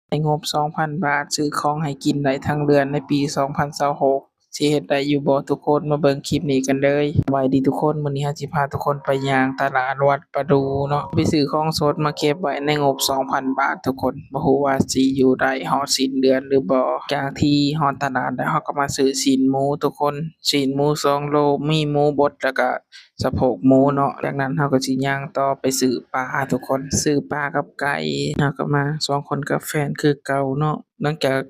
ໃນງົບສອງພັນບາດ ຊື້ຂອງໃຫ້ກິນໄດ້ທັງເດືອນໃນປີສອງພັນຊາວຫົກ ຊິເຮັດໄດ້ຢູ່ບໍ່ທຸກຄົນ? ມາເບິ່ງຄລິບນີ້ກັນເລີຍ. ສະບາຍດີທຸກຄົນ, ມື້ນີ້ເຮົາຊິພາທຸກຄົນໄປຍ່າງຕະຫຼາດວັດປະດູເນາະ ໄປຊື້ຂອງສົດມາເກັບໄວ້ໃນງົບສອງພັນບາດທຸກຄົນ. ບໍ່ຮູ້ວ່າຊິຢູ່ໄດ້ຮອດສິ້ນເດືອນຫຼືບໍ່. ຈາກທີ່ຮອດຕະຫຼາດແລ້ວ ເຮົາກໍມາຊື້ຊີ້ນໝູທຸກຄົນ, ຊີ້ນໝູສອງໂລ, ມີໝູບົດ ແລ້ວກໍ ສະໂພກໝູເນາະ. ຈາກນັ້ນເຮົາກໍຊິຍ່າງຕໍ່ໄປຊື້ປາທຸກຄົນ, ຊື້ປາກັບໄກ່. ເຮົາກໍມາສອງຄົນກັບແຟນຄືເກົ່າເນາະ. ຫຼັງຈາກ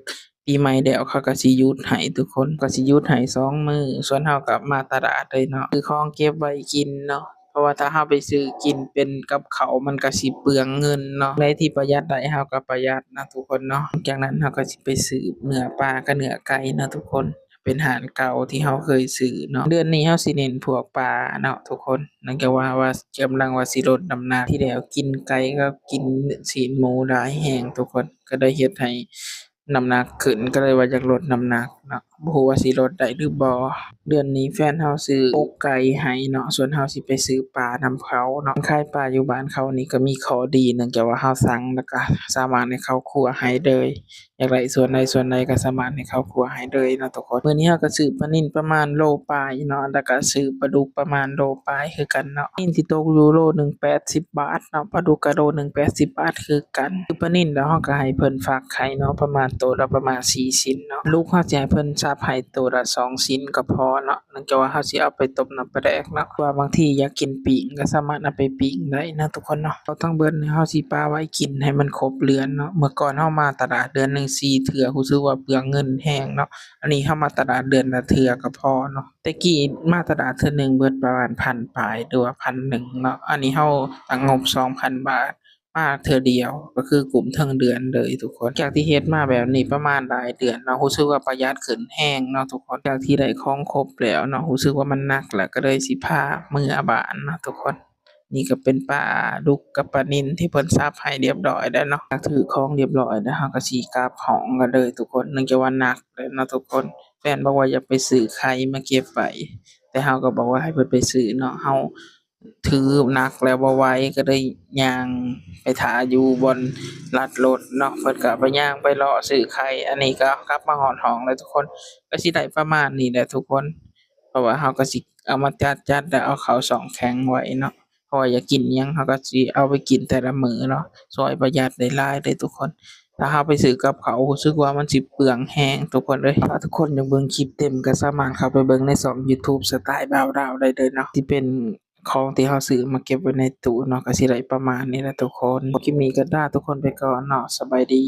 ປີໃໝ່ແລ້ວ ເຂົາກໍຊິຢຸດໃຫ້ທຸກຄົນ, ກໍຊິຢຸດໃຫ້ສອງມື້, ສ່ວນເຮົາກໍມາຕະຫຼາດເລີຍເນາະ, ຊື້ຂອງເກັບໄວ້ກິນເນາະ. ເພາະວ່າຖ້າເຮົາໄປຊື້ກິນເປັນກັບເຂົ້າ ມັນກໍຊິເປືອງເງິນເນາະ. ໃນທີ່ປະຢັດໄດ້ ເຮົາກໍປະຢັດເນາະທຸກຄົນເນາະ. ຈາກນັ້ນເຮົາກໍຊິໄປຊື້ເນື້ອປາກັບເນື້ອໄກ່ເນາະທຸກຄົນ. ເປັນຮ້ານເກົ່າທີ່ເຮົາເຄີຍຊື້ເນາະ. ເດືອນນີ້ເຮົາຊິເນັ້ນພວກປາເນາະທຸກຄົນ, ເນື່ອງຈາກວ່າ ວ່າກຳລັງວ່າຊິລົດນ້ຳໜັກ. ທີ່ແລ້ວກິນໄກ່ກັບກິນຊີ້ນໝູຫຼາຍແຮງທຸກຄົນ, ກໍໄດ້ເຮັດໃຫ້ນ້ຳໜັກຂຶ້ນ, ກໍເລີຍວ່າຢາກລົດນ້ຳໜັກເນາະ. ບໍ່ຮູ້ວ່າຊິລົດໄດ້ຫຼືບໍ່. ເດືອນນີ້ແຟນເຮົາຊື້ອົກໄກ່ໃຫ້ເນາະ, ສ່ວນເຮົາຊິໄປຊື້ປານຳເຂົາເນາະ. ຂາຍປາຢູ່ບ້ານເຂົານີ້ກໍມີຂໍ້ດີ, ເນື່ອງຈາກວ່າເຮົາສັ່ງ ແລ້ວກໍສາມາດໃຫ້ເຂົາຄົວໃຫ້ເລີຍ. ຢາກໄດ້ສ່ວນໃດສ່ວນໃດກໍສາມາດໃຫ້ເຂົາຄົວໃຫ້ເລີຍເນາະທຸກຄົນ. ມື້ນີ້ເຮົາກໍຊື້ປານິນປະມານໂລປາຍເນາະ, ແລ້ວກໍຊື້ປາດຸກປະມານໂລປາຍຄືກັນເນາະ. ປານິນທີ່ຕົກຢູ່ໂລໜຶ່ງແປດສິບບາດເນາະ, ປາດຸກກໍໂລໜຶ່ງແປດສິບບາດຄືກັນ. ຊື້ປານິນແລ້ວເຮົາກໍໃຫ້ເພິ່ນຟັກໄຂ່ເນາະ, ປະມານໂຕລະປະມານສີ່ຊິນເນາະ. ປາດຸກເຮົາຊິໃຫ້ເພິ່ນສັບໃຫ້ໂຕລະສອງຊິນກໍພໍເນາະ. ເນື່ອງຈາກວ່າເຮົາຊິເອົາໄປຕົ້ມນ້ຳປາແດກເນາະ, ຫຼືວ່າບາງທີຢາກກິນປີ້ງກໍສາມາດເອົາໄປປີ້ງໄດ້ນະທຸກຄົນເນາະ. ເອົາທັງເບິດນີ້ເຮົາຊິປະໄວ້ກິນໃຫ້ມັນຄົບເດືອນເນາະ. ເມື່ອກ່ອນເຮົາມາຕະຫຼາດເດືອນໜຶ່ງສີ່ເທື່ອ ຮູ້ສຶກວ່າເປືອງເງິນແຮງເນາະ, ອັນນີ້ເຮົາມາຕະຫຼາດເດືອນລະເທື່ອກໍພໍເນາະ. ແຕ່ກີ້ມາຕະຫຼາດເທື່ອໜຶ່ງເບິດປະມານພັນປາຍ ຫຼືວ່າພັນໜຶ່ງເນາະ, ອັນນີ້ເຮົາຕັ້ງງົບສອງພັນບາດ ມາເທື່ອດຽວ ກໍຄືກຸ້ມທັງເດືອນເລີຍທຸກຄົນ. ຈາກທີ່ເຮັດມາແບບນີ້ປະມານຫຼາຍເດືອນເນາະ, ຮູ້ສຶກວ່າປະຢັດຂຶ້ນແຮງເນາະທຸກຄົນ. ຈາກທີ່ໄດ້ຂອງຄົບແລ້ວເນາະ, ຮູ້ສຶກວ່າມັນໜັກແລ້ວ ກໍເລີຍຊິພາເມືອບ້ານເນາະທຸກຄົນ. ນີ້ກໍເປັນປາດຸກກັບປານິນທີ່ເພິ່ນສັບໃຫ້ລຽບຮ້ອຍແລ້ວເນາະ. ຈາກຖືຂອງລຽບຮ້ອຍແລ້ວ ເຮົາກໍຊິກັບຫ້ອງກັນເລີຍທຸກຄົນ, ເນື່ອງຈາກວ່າໜັກແລ້ວເນາະທຸກຄົນ. ແຟນບອກວ່າຢາກໄປຊື້ໄຂ່ມາເກັບໄວ້, ແຕ່ເຮົາກໍບອກວ່າໃຫ້ເພິ່ນໄປຊື້ເນາະ, ເຮົາ ຖືໜັກແລ້ວບໍ່ໄຫວ ກໍເລີຍຍ່າງໄປຖ້າຢູ່ບ່ອນລັດລົດເນາະ. ເພິ່ນກໍໄປຍ່າງໄປເລາະຊື້ໄຂ່. ອັນນີ້ກໍກັບມາຮອດຫ້ອງແລ້ວທຸກຄົນ, ກໍຊິໄດ້ປະມານນີ້ແຫຼະທຸກຄົນ, ເພາະວ່າເຮົາກໍຊິເອົາມາຈັດໆ ແລ້ວເອົາເຂົ້າຊ່ອງແຂງໄວ້ເນາະ, ເພາະວ່າຢາກກິນຫຍັງເຮົາກໍຊິເອົາໄປກິນແຕ່ລະມື້ເນາະ, ຊ່ວຍປະຢັດໄດ້ຫຼາຍເລີຍທຸກຄົນ. ຖ້າເຮົາໄປຊື້ກັບເຂົ້າ ຮູ້ສຶກວ່າມັນຊິເປືອງແຮງທຸກຄົນເອີຍ. ຖ້າທຸກຄົນຢາກເບິ່ງຄລິບເຕັມ ກໍສາມາດເຂົ້າໄປເບິ່ງໃນຊ່ອງ YouTube ສະໄຕລ໌ບ່າວລາວໄດ້ເລີຍເນາະ, ທີ່ເປັນ ຂອງທີ່ເຮົາຊື້ມາເກັບໄວ້ໃນຕູ້ເນາະ, ກໍຊິໄດ້ປະມານນີ້ແຫຼະທຸກຄົນ. ຄລິບນີ້ກໍລາທຸກຄົນໄປກ່ອນເນາະ, ສະບາຍດີ.